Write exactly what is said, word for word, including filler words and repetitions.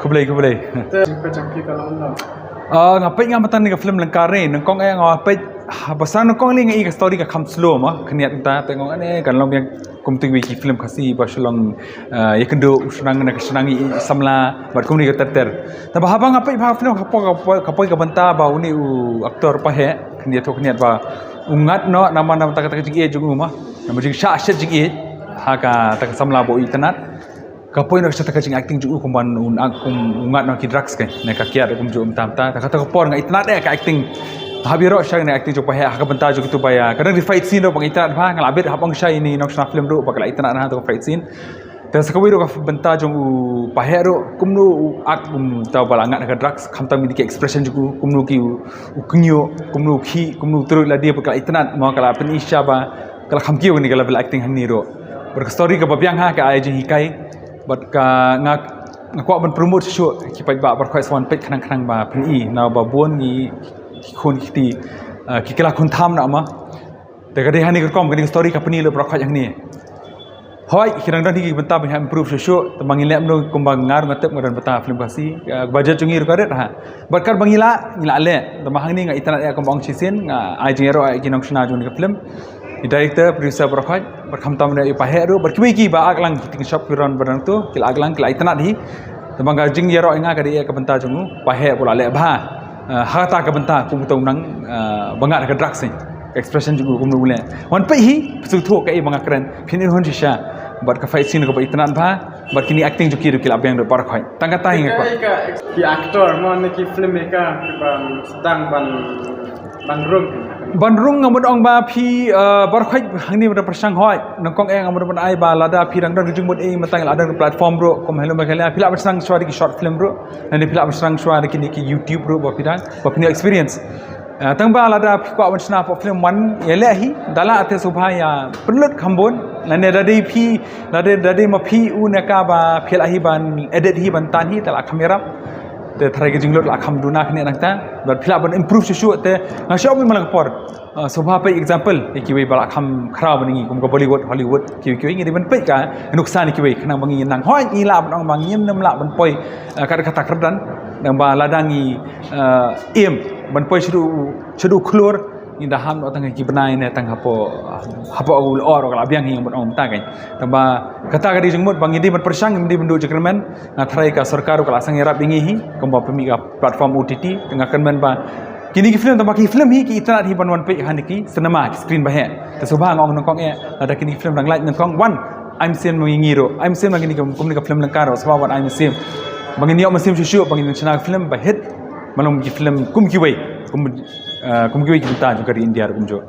Khublei, khublei. Te ka jam ki ka long na. Ah, nga peit nga mynta kane ka film Lyngkar ne, nyngkong eh nga peit, ha, basa nyngkong lei nga i ka story ka kham slow mo, khyndiat mynta te ngong ane kan long biang kum tu ki film Khasi ba shu long, ah, ïakynduh u shynrang na ka shynrang i samla, bad kumne ka ter ter. Tangba haba nga peit bha film ka poi, ka poi, ka poi ka bynta ba une u actor Paheh, khyndiat to khyndiat ba u ngat noh namar namar kata ka jingïeit jong u mo. Namar jingshah shet jingïeit ha kata ka samla ba u itynnad. Ka poi noh kata ka jingacting jong u kumba un ak kum u ngat noh ki drugs kai. Ne ka kiad kumjuh mynta mynta. Kata ka por nga itynnad eh ka acting. Haba ïaroh sha ne acting jong Paheh ha ka bynta jong kitu ba ïa. Ka dang dei fight scene ruh ba nga itynnad bha, nga la bit hap ong shai ïa i nongshna film ruh ba ka la itynnad ha kata ka fight scene. Te sa kawei ruh ka bynta jong u Paheh ruh kumno u ak kumta ba la ngat ha ka drugs, khamtam ïa ki expression jong u, kumno ki u, u kñiuh, kumno u khih, kumno u trud lade ba ka la itynnad, mo ka la pyni sha ba ka la kham kiew kane ka level acting hangne ruh. Bad ka story kaba biang ha ka ai jinghikai. Bad ka nga, nga kwah ban promote shuh ki paidbah baroh khoit sa wan peit khnang khnang ba pyni na ba bun ngi ki khun ki kti, ah, ki kylla khun tham na ma. Te ka dei hangne ka rukom kane ka story ka pyni lut baroh khoit hangne. Hooid, ki dang don hi ki bynta ba ngi hap improve shuh shuh, tangba ngi leh kumno kumba nga ruh nga tip nga don bynta film Khasi, ah, budget jong ngi ruh ka rit ha. Bad katba ngi lah, ngi lah leh, tangba hangne nga itynnad ïa kumba ong shisien, nga ai jingïaroh ïa ki nongshna jong kane ka film. I director, producer baroh khoit, bad khamtam ïa i Paheh ruh, bad kiwei ki ba ak lang ki ting shop ki ron ba dang tu, ki la ak lang, ki la itynnad hi. Tangba ka jingïaroh ïa nga ka dei ïa ka bynta jong u Paheh ba u la leh bha. Ah, ha kata ka bynta kum uto u nang, ah, ba ngat ha ka drugs hi. Ka expression jong u kumno u leh. Wan peit hi, phi sngewthuh kaei ba nga kren. Phin ïohi shisha. Bad ka fight scene kaba itynnad bha. Bad kine acting jong ki ruh ki la biang ruh baroh khoit. Tang kata hi nga kwah. Ka, ka, ki actor mo ne ki filmmaker kiban sdang ban, ban rung. Ban rung nga mut ong ba phi, eh, baroh khoit hangne ban pyrshang hooid. Nyngkong eh nga mut ban ai ba lada phi dang don ka jingmut eh mynta la don ka platform ruh kum Hello Meghalaya. Phi lah ban sdang shuwa da ki short film ruh. Lane phi lah ban sdang shuwa da kine ki YouTube ruh ba phi dang, ba phi ïoh experience. Ah, tangba lada phi kwah ban shna hapoh film wan ïaleh hi, da lah te sngewbha ïa pynlut kham bun. Lane da dei phi, da dei, da dei ma phi u ne ka ba phi lah hi ban edit hi ban tan hi, te la kham ïarap. Te tharai ka jinglut la kham duna kane nangta. Bad phi lah ban improve shuh shuh te nga shu ong ma la ka por. Ah, sngewbha peit example ïa kiwei ba la kham khraw ban ngi kum ka Bollywood, Hollywood, kiwei kiwei ngi dei ban peit ka nuksa ne kiwei khnang ba ngi nang hooid ngi lah ban ong ba ngim nym lah ban poi, ah, kat kata kyrdan. Tangba lada ngi, ah, im ban poi shaduh, shaduh khlur ngi da ham noh tang ki bnai ne tang hapoh, hapoh u lyor ka la biang hi ban ong mynta kan. Tangba kata ka dei jingmut ba ngi dei ban pyrshang, ngi dei ban duh jingkyrmen. Nga tharai ka sorkar ka la sdang ïarap ïa ngi hi kumba pynmih ka platform O T T, te nga kyrmen ba kine ki film tangba ki film hi ki itynnad hi ban wan peit ha kine ki cinema ki screen ba heh. Te sngewbha nga ong nyngkong eh lada kine ki film dang lait nyngkong wan ai mynsiem ma ngi ruh, ai mynsiem ma kine ki, kumne ka film Lyngkar ruh sngewbha wan ai mynsiem. Ba ngin ïoh mynsiem shuh shuh ba ngin shna film ba hit. Malu ki film kum kiwei, kum, eh, kum kiwei ki bynta jong ka ri India ruh kumjuh.